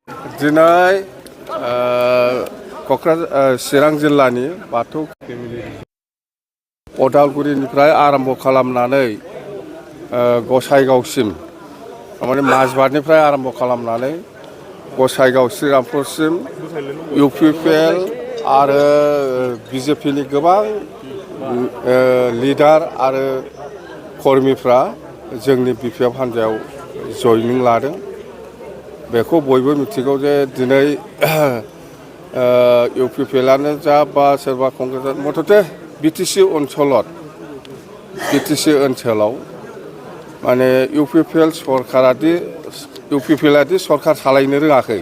दिनै चिरां जिल्लानि बाथौ अदालगुरिनिफ्राय आरम्भ खालामनानै गसाइगावसिम माने माजबाटनिफ्राय आरम्भ खालामनानै गसाइगाव श्रीरामपुरसिम इउपिपिएल आरो बिजेपिनि गोबां लिडार आरो कर्मिफ्रा जोंनि बिपिएफ हान्जायाव जयनिं लादों। बेखौ बयबो मिथिगौ जे दिनै इउपिपिएलआनो जा बा सोरबा कंग्रेस मथथे बिटिसि ओनसोलाव माने इउपिपिएलआदि सरकार सालायनो रोङाखै।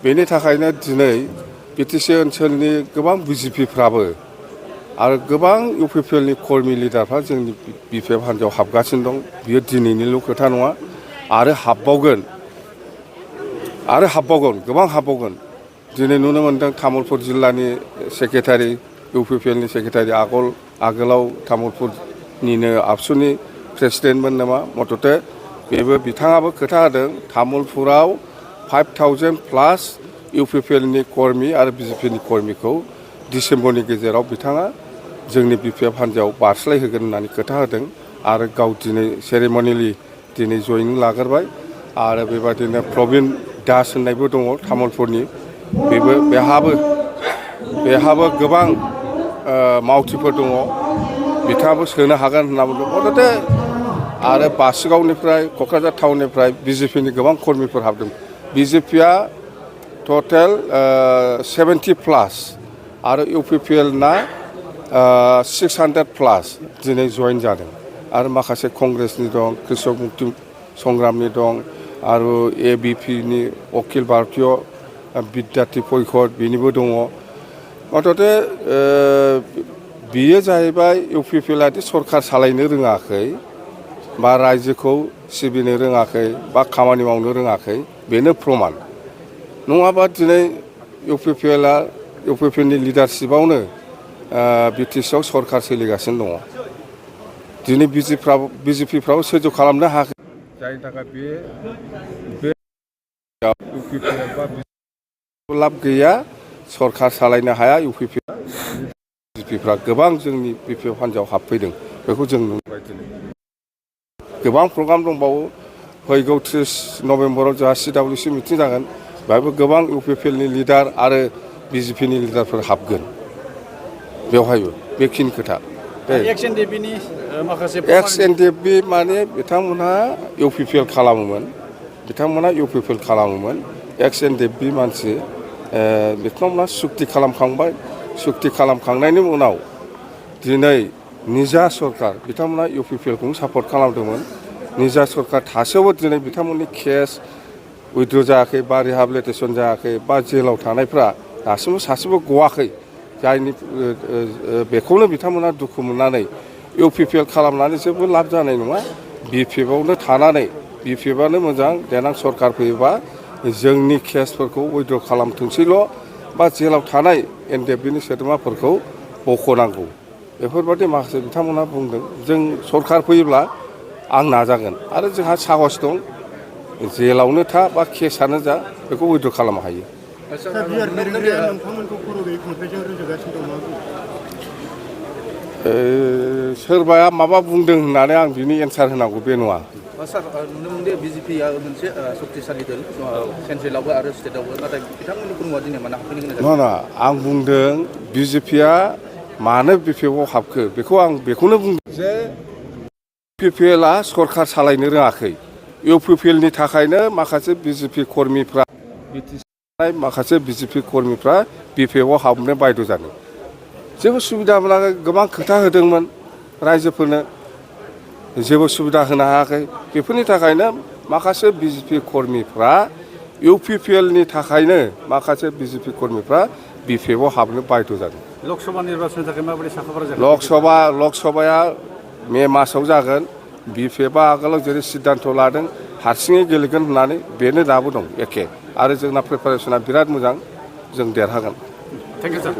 बेनि थाखायनो दिनै बिटिसि ओनसोलनि गोबां बिजेपिफ्राबो आरो गोबां इउपिपिएलनि कर्मि लिडारफ्रा जोंनि बिपिएफ हान्जायाव हाबगासिनो दं। बियो दिनैनिल' खोथा नङा, आरो हाबबावगोन गोबां हाबबावगोन। दिनै नुनो मोन्दों तामुलपुर जिल्लानि सेक्रेटारि, इउपिपिएलनि सेक्रेटारि आगोलाव तामुलपुरनिनो आबसुनि प्रेसिडेन्टमोन नामा मथथे बिथाङाबो खोथा होदों तामुलपुराव 5000+ इउपिपिएलनि कर्मि आरो बिजेपिनि कर्मिखौ डिसेम्बरनि गेजेराव बिथाङा जोंनि बिपिएफ हान्जायाव बारस्लायहोगोन होननानै खोथा होदों। आरो गाव दिनै सेरेमनिलि दिनै जयनिं लाग्रोबाय। आरो बेबादिनो प्रबिन दास होननायबो दङ तामुलपुरनि, बेहाबो गोबां मावथिफोर दङ, बिथाङाबो सोनो हागोन होनना बुंदों मथथे। आरो बासुगावनिफ्राय क'क्राझार टाउननिफ्राय बिजेपिनि गोबां कर्मिफोर हाबदों। बिजेपिया टटेल 70+ आरो इउपिपिएलना 600+ दिनै जयेन जादों। आरो माखासे कंग्रेसनि दं, कृषक मुक्ति संग्रामनि दं, आरो एबिपिनि अखिल भारतीय बिद्यार्थी परिषद बिनिबो दङ। मथथे बियो जाहैबाय इउपिपिएलआदि सरकार सालायनो रोङाखै बा रायजोखौ सिबिनो रोङाखै बा खामानि मावनो रोङाखै, बेनो प्रमान। नङाबा दिनै इउपिपिएलनि लिडारशिपआवनो बिटिसिआव सरकार सोलिगासिनो दङ। दिनै बिजेपिफ्राबो सैज्य खालामनो हायाखै, जायनि थाखाय बे इउपिपिएल बा लाब गैया, सरकार सालायनो हाया। बिजेपिफ्रा गोबां जोंनि बिपिएफ हान्जायाव हाबफैदों, बेखौ जों नुबाय। दिनै गोबां प्रग्राम दंबावो। फैगौ 30 नभेम्बराव जोंहा CWC मिटिं जागोन। बेहायबो गोबां इउपिपिएलनि लिडार आरो बिजेपिनि लिडारफोर हाबगोन। बेवहायबो बेखिनि खोथा। एक्स एनडिएफबि माने बिथांमोनहा इउपिपिएल खालामोमोन। एक्स एनडिएफबि मानसि बिथांमोनहा सुक्ति खालामखांबाय। सुक्ति खालामखांनायनि उनाव दिनै निजा सरकार, बिथांमोनहा इउपिपिएलखौनो सापर्ट खालामदोंमोन। निजा सरकार थासेयावबो दिनै बिथांमोननि केस उइद्र' जायाखै बा रिहाबिलिटेसन जायाखै बा जेलाव थानायफ्रा दासिमबो सासेबो गवाखै। जायनि बेखौनो बिथांमोना दुखु मोननानै इउपिपिएल खालामनानै जेबो लाब जानाय नङा, बिपिएफआवनो थानानै बिपिएफआनो मोजां, देनां सरकार फैयोबा जोंनि केसफोरखौ उइद्र' खालामथोंसैल' बा जेलाव थानाय एनडिएफबिनि सोद्रोमाफोरखौ बख'नांगौ, बेफोरबादि माखासे बिथांमोनहा बुंदों। जों सरकार फैयोब्ला आं नाजागोन, आरो जोंहा साहस दं। जेलावनो था बा केसानो जा, बेखौ उइद्र' खालामनो हायो। सोरबाया माबा बुंदों होननानै आं बिनि एन्सार होनांगौ बे नङा। सार, नुनो मोनदों बिजेपिआ मोनसे शक्तिशाली दल सेन्ट्रेलावबो आरो स्टेटआवबो, नाथाय बिथांमोननि खुरुमा दिनै मानो हाबफैनो गोनां जादों? नङा, आं बुंदों बिजेपिआ मानो बिपिएफआव हाबखो, बेखौनो बुंदों जे इउपिपिएलआ सरकार सालायनो रोङाखै। इउपिपिएलनि थाखायनो माखासे बिजेपि कर्मिफ्रा बिपिएफआव हाबनो बायद' जादों। जेबो सुबिदा मोनाखै। गोबां खोथा होदोंमोन रायजोफोरनो, जेबो सुबिदा होनो हायाखै। बेफोरनि थाखायनो माखासे बिजेपि कर्मिफ्रा इउपिपिएलनि थाखायनो माखासे बिजेपि कर्मिफ्रा बिपिएफआव हाबनो बायद' जादों। लकसभा निर्बाचननि थाखाय माबायदि साखाफारा जागोन? लकसभाया मे मासाव जागोन। बिपिएफआ आगोलाव जेरै सिद्धान्त लादों हारसिङै गेलेगोन होननानै, बेनो दाबो दं एखे। आरो जोंना प्रिपारेसना बिराद मोजां, जों देरहागोन। Thank you sir.